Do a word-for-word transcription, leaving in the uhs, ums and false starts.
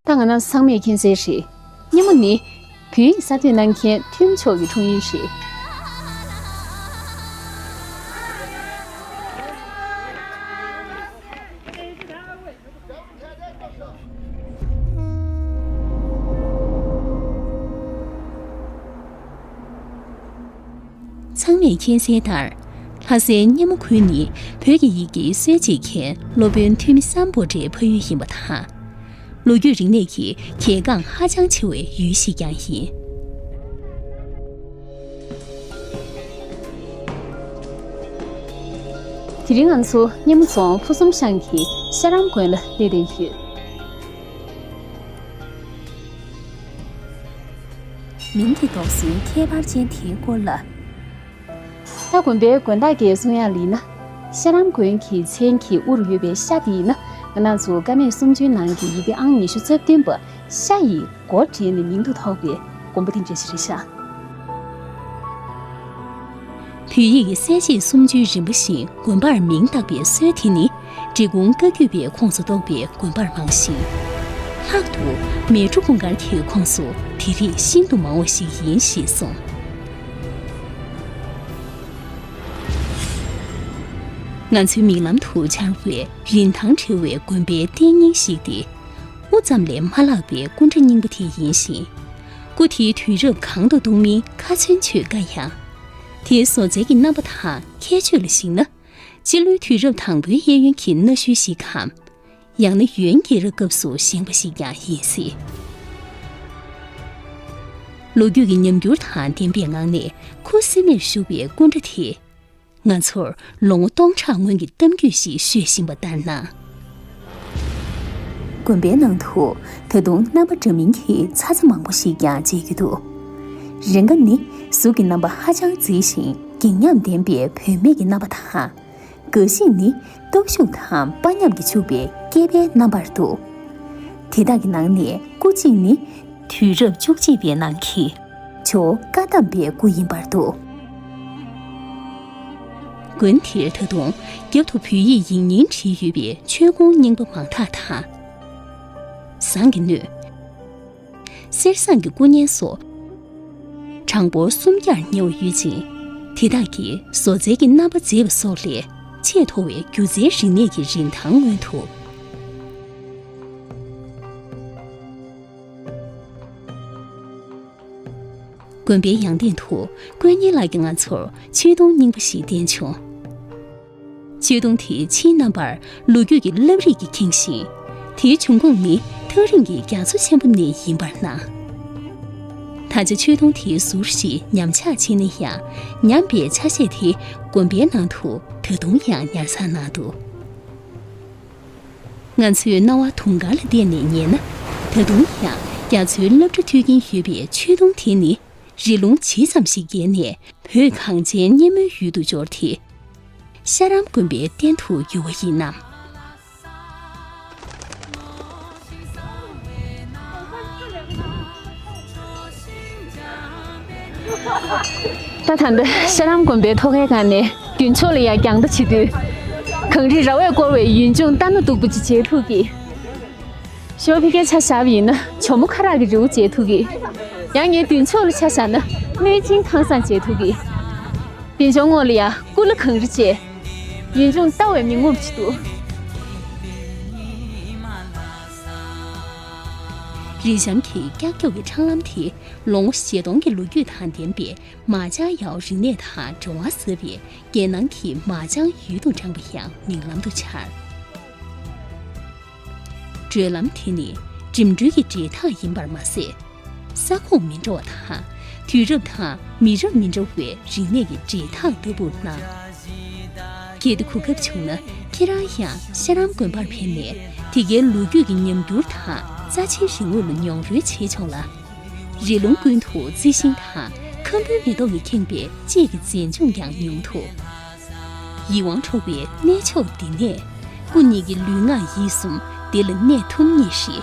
ད་ང་རང་ཚང་མས་མཁྱེན་གསལ་རེད། སྙེ་མོ་ནི་བོད་ཡིག་གསར་གཏོད་གནང་མཁན་ཐོན་མི་མཆོག་གི་འཁྲུངས་ཡུལ་རེད། ཚང་མས་མཁྱེན་གསལ་ལྟར། ལྷ་སའི་སྙེ་མོ་ཁུལ་ནི་བོད་ཀྱི་ཡི་གེའི་སྲོལ་འབྱེད་མཁན་སློབ་དཔོན་ཐོན་མི་སམ་བྷོ་ཊའི་ཕ་ཡུལ་ཡིན་པ་དང་། ལོ་རྒྱུས་རིག་གནས་ཀྱི་གལ་འགངས་ཧ་ཅང་ཆེ་བའི་ཡུལ་ཞིག་ཀྱང་ཡིན། དེ་རིང་ང་ཚོ་སྙེ་མོ་རྫོང་ཕུ་གསུམ་ཤང་གི་ཤ་རམ་དགོན་ལ་སླེབས་བསྡད་ཡོད། མིང་གི་འདོགས་སྲོལ་ཁྱད་པར་ཅན་དེའི་སྐོར་ལ། ད་དགོན་པའི་དགོན་བདག་གིས་གསུང་ཡག་ལ་ཡིན་ན། ཤ་རམ་དགོན་གྱི་མཚན་གྱི་དབུ་རུ་ཡོད་པའི་ཤ་དེ་ཡིན་ན། ང་རང་ཚོ་ཀ་མད་སུམ་ཅུའི་ནང་གི་ཡི་གེ་ཨང་ཉི་ཤུ་རྩ་བདུན་པ་ཤ་ཡི་མགོ་འདྲེན་ནས་མིང་དུ་ཐོགས་པའི་དགོན་པ་དེ་འདྲ་ཞིག་རེད་ཤག་བོད་ཡིག་གི་གསལ་བྱེད་སུམ་ཅུའི་རིམ་པ་བཞིན་དགོན་པར་མིང་བཏགས་པའི་སྲོལ་དེ་ནི། འབྲི་གུང་བཀའ་བརྒྱུད་པའི་ཁོངས་སུ་གཏོགས་པའི་དགོན་པར་མང་ཞིང་། ལྷག་ཏུ་མལ་གྲོ་གུང་དཀར་གྱི་ཁོངས་སུ་དེ་རིགས་ཤིན་ཏུ་མང་བ་ཞིག་ཡིན་ཞེས་གསུངས། ང་ཚོའི་མིག་ལམ་དུ་འཆར་བའི་རིན་ཐང་བྲལ་བའི་དགོན་པའི་རྟེན་རྙིང་ཞིག་སྟེ། དབུ་ཙམ་ལས་མ་ལྷག་པའི་སྐུ་འདྲ་རྙིང་པ་དེ་ཡིན་ཞིང་། སྐུ་དེའི་དུས་རབས་གང་དུ་གཏོགས་མིན་ཁ་ཚོན་ཆོད་དཀའ་ཡང་། དེའི་བཟོ་རྩལ་གྱི་རྣམ་པ་དང་ཁྱད་ཆོས་ལ་གཞིགས་ན། སྤྱི་ལོའི་དུས་རབས་དང་པོའི་གཡས་གཡོན་གྱི་གནའ་ཤུལ་ཞིག་གམ། ཡང་ན་ཡོན་རྒྱལ་རབས་སྐབས་སུ་བཞེངས་པ་ཞིག་ཀྱང་ཡིན་སྲིད། ལོ་རྒྱུས་ཀྱི་ཉམས་འགྱུར་དང་ལྡན་པའི་ངང་ནས་ཁུ་སིམ་མེར་བཞུགས་པའི་སྐུ་འདྲ་དེས། ང་ཚོར་ལོ་ངོ་སྟོང་ཕྲག་སྔོན་གྱི་གཏམ་རྒྱུད་ཞིག་ཤོད་བཞིན་པ་ལྟར་སྣང་། དགོན་པའི་ནང་དུ་ད་དུང་རྣམ་པ་འདྲ་མིན་གྱི་ཚ་ཚ་མང་པོ་ཞིག་ཀྱང་མཇལ་རྒྱུ་འདུག་རེ་འགའ་ནི་གཟུགས་ཀྱི་རྣམ་པ་ཧ་ཅང་མཛེས་ཤིང་སྒེག་ཉམས་ལྡན་པའི་བུད་མེད་ཀྱི་རྣམ་པ་དང་། འགའ་ཞིག་ནི་སྟོབས་ཤུགས་དང་དཔའ་ཉམས་ཀྱིས་ཕྱུག་པའི་སྐྱེས་པའི་རྣམ་པར་འདུག་དེ་དག་གི་ནང་ནས་སྐུ་གཅིག་ནི་དུས་རབས་བཅུ་གཅིག་པའི་ནང་གི་ཇོ་བོ་བཀའ་གདམས་པའི་སྐུ་ཡིན་པར་འདུག་དགོན་དེར་ད་དུང་རྒྱབ་ཏུ་བོད་ཡིག་ཡིག་རྙིང་བྲིས་ཡོད་པའི་མཆོད་ཀོང་རྙིང་པ་མང་དག་དང་། ཟངས་ཀྱི་སྣོད། གསེར་ཟངས་ཀྱི་སྐུ་བརྙན་སོགས་གྲངས་འབོར་སུམ་བརྒྱར་ཉེ་བ་ཡོད་ཅིང་། དེ་དག་གིས་བཟོ་རྩལ་གྱི་རྣམ་པ་མཛེས་པ་སོགས་ལས་ཆེས་མཐོ་བའི་སྒྱུ་རྩལ་རིག་གནས་ཀྱི་རིན་ཐང་མངོན་ཐུབ། དགོན་པའི་ཡང་སྟེང་དུ་དཀོན་གཉེར་ལགས་ཀྱིས་ང་ཚོར་མཆོད་སྡོང་རྙིང་པ་ཞིག་བསྟན་བྱུང་། མཆོད་སྡོང་དེའི་ཕྱིའི་རྣམ་པར་ལོ་རྒྱུས་ཀྱི་རླབས་རིས་ཀྱིས་ཁེངས་ཤིང་། དེའི་བྱུང་ཁུངས་ནི་ཐག་རིང་གི་རྒྱ་མཚོ་ཆེན་པོ་ནས་ཡིན་པར་སྣང་། ད་ཆ་མཆོད་སྡོང་དེའི་ཟུར་ཞིག་ཉམས་ཆག་ཕྱིན་ན་ཡང་། ཉམས་པའི་ཆ་ཤས་དེ་དགོན་པའི་ནང་དུ་ད་དུང་ཡང་ཉར་ཚགས་གནང་འདུག་ང་ཚོའི་རྣ་བ་དུང་དཀར་ལ་གཏད་ནས་ཉན་ན། ད་དུང་ཡང་རྒྱ་མཚོའི་རླབས་སྒྲ་ཐོས་ཀྱིན་ཡོད་པའི་མཆོད་སྡོང་དེ་ནི། རི་ལུང་ཇི་ཙམ་ཞིག་བརྒལ་ནས་བོད་གངས་ཅན་སྙེ་མོའི་ཡུལ་དུ་འབྱོར་ཏེ། ཤ་རམ་དགོན་པའི་རྟེན་དུ་གྱུར་བ་ཡིན་ནམ། ད་ད་ལྟ་ཤ་རམ་དགོན་པའི་ཐོག་ཁའི་སྒང་ནས་མདུན་ཕྱོགས་ལ་ཡར་རྒྱང་ལྟ་བྱེད་དུས། གངས་རིས་ར་བས་བསྐོར་བའི་ཡུལ་ལྗོངས་རྟ་ནག་སྟུག་པོ་ཅིག་མཇལ་ཐུབ་ཀྱི། ཞོགས་ཕ་གིར་ཆ་བཞག་པ་ཡིན་ན་ཇོ་མོ་ཁ་རག་གི་རི་བོ་མཇལ་ཐུབ་ཀྱི། ཡང་ངའི་མདུན་ཕྱོགས་ལ་ཆ་བཞག་ན་གནོད་སྦྱིན་ཁང་བཟང་མཇལ་ཐུབ་ཀྱི། མདུན་ཕྱོགས་ངོས་ལ་ཡ་ཀུ་ལུ་གངས་རི་བཅས་ཡུལ་ལྗོངས་ལྟ་བས་མི་ངོམས་ཅིག་འདུག་རི་གཤམ་གྱི་ཀྱག་ཀྱོག་གི་འཕྲང་ལམ་དེ་ལོ་ངོ་བཞི་སྟོང་གི་ལོ་རྒྱུས་དང་ལྡན་པའི་མ་ཅང་ཡའོ་རིག་གནས་དང་འབྲེལ་བ་ཟབ་པའི་རྒྱལ་ནང་གི་མ་ཅང་ཡུལ་དུ་བགྲངས་པ་ཡང་མིག་ལམ་དུ་འཆར། བགྲོད་ལམ་དེ་ནི་འགྲིམ་འགྲུལ་གྱི་འབྲེལ་ཐག་ཡིན་པར་མ་ཟད། ས་ཁོངས་མི་འདྲ་བ་དང་དུས་རབས་དང་མི་རབས་མི་འདྲ་བའི་རིག་གནས་ཀྱི་འབྲེལ་ཐག་ལྟ་བུར་སྣང་། གལ་ཏེ་གོ་སྐབས་བྱུང་ན་ཁྱེད་རང་ཡང་ཤ་རམ་དགོན་པར་ཕེབས་ནས་དེ་གའི་ལོ་རྒྱུས་ཀྱི་ཉམས་འགྱུར་དང་རྩ་ཆེའི་རིག་དངོས་ལ་མྱོང་རོལ་བྱེད་ཆོག་ལ། རི་ལུང་ཀུན་ཏུ་རྩི་ཤིང་དང་ཁམ་བུའི་མེ་ཏོག་གིས་ཁེངས་པའི་དཔྱིད་ཀྱི་མཛེས་ལྗོངས་ཀྱང་མྱོང་ཐུབ། ཡིད་དབང་འཕྲོག་པའི་གནས་མཆོག་འདི་ནས། སྐུ་ཉིད་ཀྱི་ལུས་ངག་ཡིད་གསུམ་འདི་ལ་གནས་ཐུབ་ངེས་ཤིག